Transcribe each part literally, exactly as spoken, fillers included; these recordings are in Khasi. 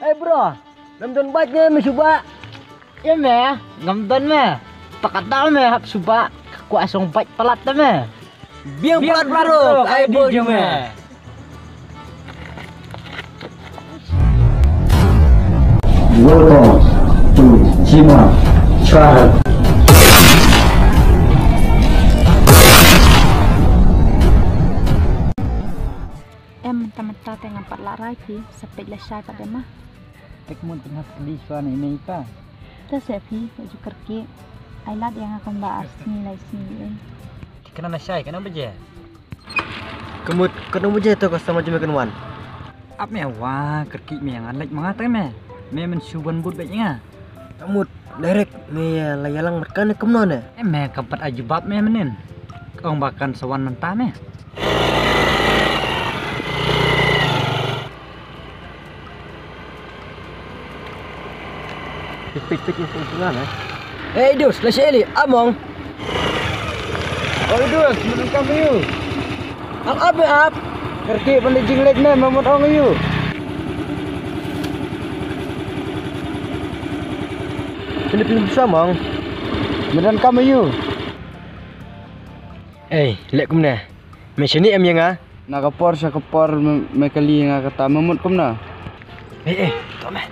Hey bro, ngam don bike ne, me shu bah? Ïa me, ngam don me. Pakata me hap shu bah, ka kwah shong bike palat ta me. Biang palat bro, ka ai bro jong me. Welcome to Jima Travel. Em, mynta mynta te ngam pat lah rai phi, sa peit lashai pat de ma. Te ka mut pynhap kali shuwa na i mei pa. Te sa phi, u ju kyrkieh. Ai lad ïa nga kumba ar sngi lai sngi em. Te kane lashai, kane baje. Ka mut, kane baje to ka sama jong me kan wan. Ap me wa, kyrkieh me ïa nga leit ma nga te me. Me men shu wan bud bad ïa nga. Ka mut, direct me la ïalang mat kane kumno ne? Em me kam pat ai jubab me mynnin. Ong ba kan sa wan mynta me. Pit pit pit pit pit. Eh, Idus, la sha eli, among. Oh, Idus, me donkam ïa u. Ap, ap, ap. Kyrkieh ban leit jingleit me, me mut ong ïa u. Pynlip pynlip sa mong. Me donkam ïa u. Ei, leh kumne. Me shane em ïa nga? Na ka por sha ka por me, me kylli ïa nga kata, me mut kumno? Eh, eh, to me.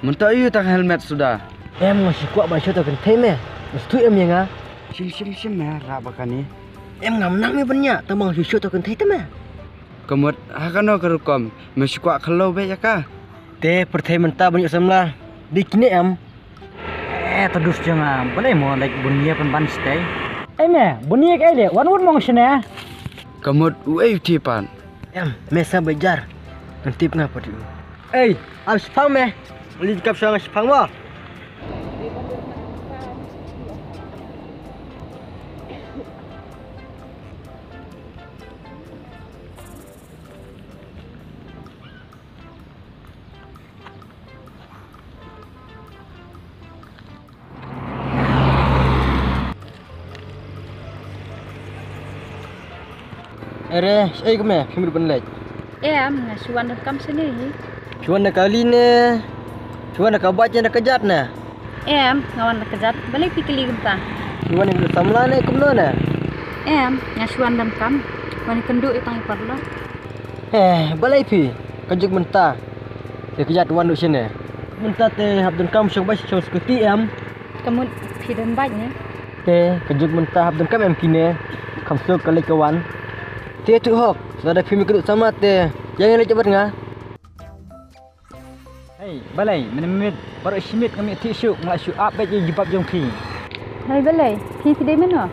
Mynta ïa u tang helmet suda. Em, nga shu kwah ban shu to kynthei me. Mesti em ïa nga. Shim shim shim me, rah ba kane. Em, ngam nang me ban ïa, tang ba nga shu shu to kynthei te me. Ka mut ha kano ka rukom, me shu kwah khloo beit ïa ka. Te pyrthei mynta ban ïoh samla. Dei kine em. Eh, tadus jong nga, balei mo leit bun ïa pynban stay. Ei me, bun ïa ka ei le, wan wut mong shane. Ka mut u ei u ti pan. Em, me sa bejar. Ngan tip nga pat u. Ei, am shipang me. Li kap shang shipang mo. Ere, shaei kmen, phim ruh ban leit. Em, nga shu wan donkam shane hi. Shu wan da ka kali ne? Shu wan da ka bike ne, da ka kjat ne? Em, nga wan da ka kjat. Balei phi kylli kumta? Shu wan da ka samla ne kumno ne? Em, nga shu wan donkam. Wan kynduh ïa tang ïa paralok. Eh, balei phi? Ka juk mynta. Te ka kjat wan duh shane. Mynta te hap donkam shong bike shong scooty em. Ka mut phi don bike ne? Te ka juk mynta hap donkam em kine. Kham suk ka leit ka wan. Te tu hok, lada phi mih kynduh samla te ïa ngi leit bad nga. Hei, balei, mynne mynmiet, baroh shi miet ngam ïoh thiah shuh, nga la shu ap beit ïa i jubab jong phi. Hei, balei, phi phi dei mano?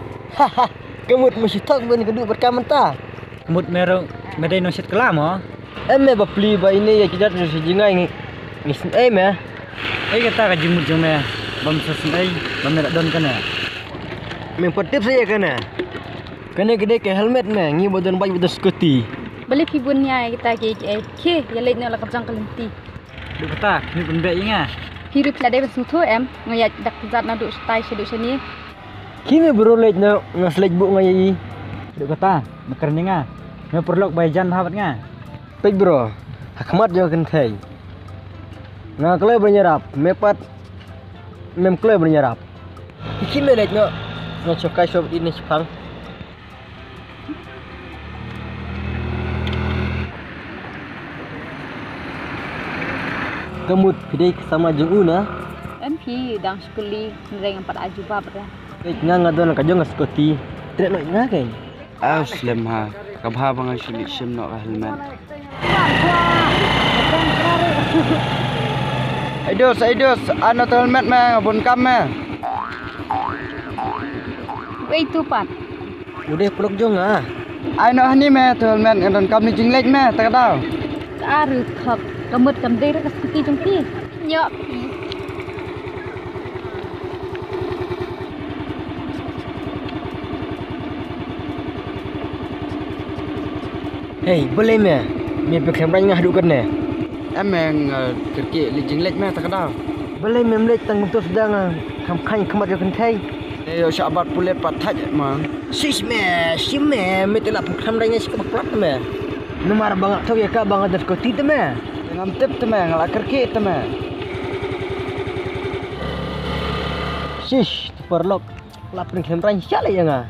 Ka mut me shu thok ban kynduh bad ka mynta. Ka mut me ruh, me dei nongshit kylla mo? Em me bapli ba ine ïa ki jait ruh shi jingai ngi, ngi sngewei me. Ei kata ka jingmut jong me, bym sa sngewei, ba me la don kane. Me pat tip sa ïa kane. Kane ka dei ka helmet me, ngi ba don bike ba don scooty. Balei phi bun ïa kita kiei kiei. Khie, ïa leit noh la ka bjang ka lynti. Duh kata, phi ban beh ïa nga. Phi ruh phi la dei ban sngewthuh em, nga ïaid da ka kjat naduh shatai shaduh shane. Khie me bro leit noh, nga sa leit buh nga ïa i. Duh kata, me kren ïa nga. Me paralok ba ïajan bha bad nga. Peit bro, ha khmat jong ka kynthei. Nga kloi ban ïarap, me pat mem kloi ban ïarap. Khie me leit noh, nga shu kai shuwa bad i ne shipang. Ka mut phi dei ka samla jong u na? Em phi dang skuli, hynrei ngam pat ai jubab re. Peit nga nga don ka jong nga scooty. Treh noh nga keiñ. Aw slem ha. Ka bha ba nga shu leit shim noh ka helmet. Ai dos, ai dos, ai noh ka helmet me, nga bun kam me. Wei tu pat. U dei paralok jong nga. Ai noh hangne me, tu helmet nga donkam ne jingleit me, ta ka daw. Ka ar u thok, ka mut kam dei re ka skuti jong phi. Nyoh phi. Hei, balei me? Me pynkham rang nga haduh katne. Em, nga kyrkieh leit jingleit me ta ka daw. Balei mem leit tang kumto sdang, ah, kham khang khmat ïa kynthei. Te ïoh shah bat pulit pat thait ma. Sis me, sim me, me te la pynkham dang ïa shi ka baklat me. Namar ba nga thok ïa ka ba nga dot ko ti te me. Ngam tip te me, nga la kyrkieh te me. Sis, te paralok. La pynkham dang ïa shi la ïa nga.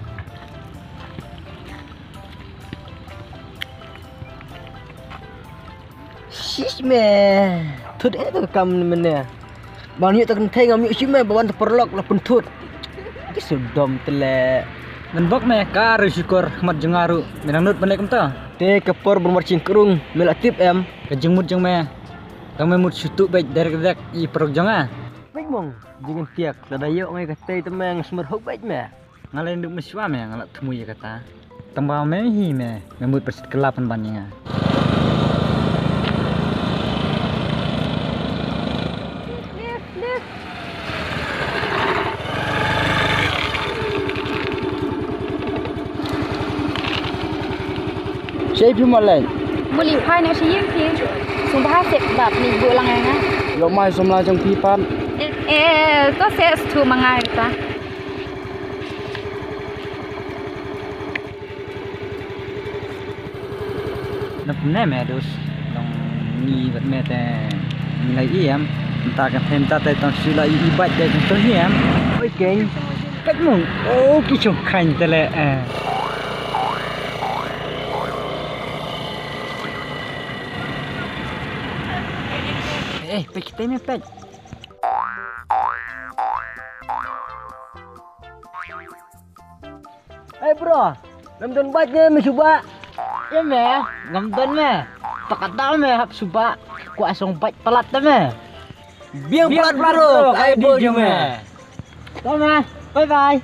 Sis me. Thut eh tu kam mene. Ban ïoh ta kynthei ngam ïoh shi me ba wan ta paralok la pynthut. Ki sudom tele. Ngan bok me ka ru shukor khmat jong nga ru. Me nang nud ban leh kumta. Te ka por ban mar ching krung me la tip em. Ka jingmut jong me. Tang me mut shutu bek derek derek i paralok jong nga. Bek mong jingin tiak lada ïoh ngai ka tei te me nga smer hok bek me. Nga la ïa ndu mynshuwa me nga la thmu ïa kata. Tang ba me hi me, me mut ba shet kylla pynban ïa nga. Shei phi mo leh. Muli phai na shi yim phi. Sum ba ha sep dap ni bu lang ïa nga. Lo mai sum la jong phi pan. Eh, eh, to se stu mangai ta. Nap ne me dus dong ni bat me te ni lai iem. Nta ka them ta te tong shu la i bat te tong ni em. Oi keng. Kat mung. Oh ki chung khain te le eh. Eh, pek te me pek. Hey bro, ngam don bike ne me shu ba. Ïa me, ngam don me. Pakada me hap shu ba. Kwah song bike palat te me. Biang palat bro, kai bo ju me. To me, bye bye.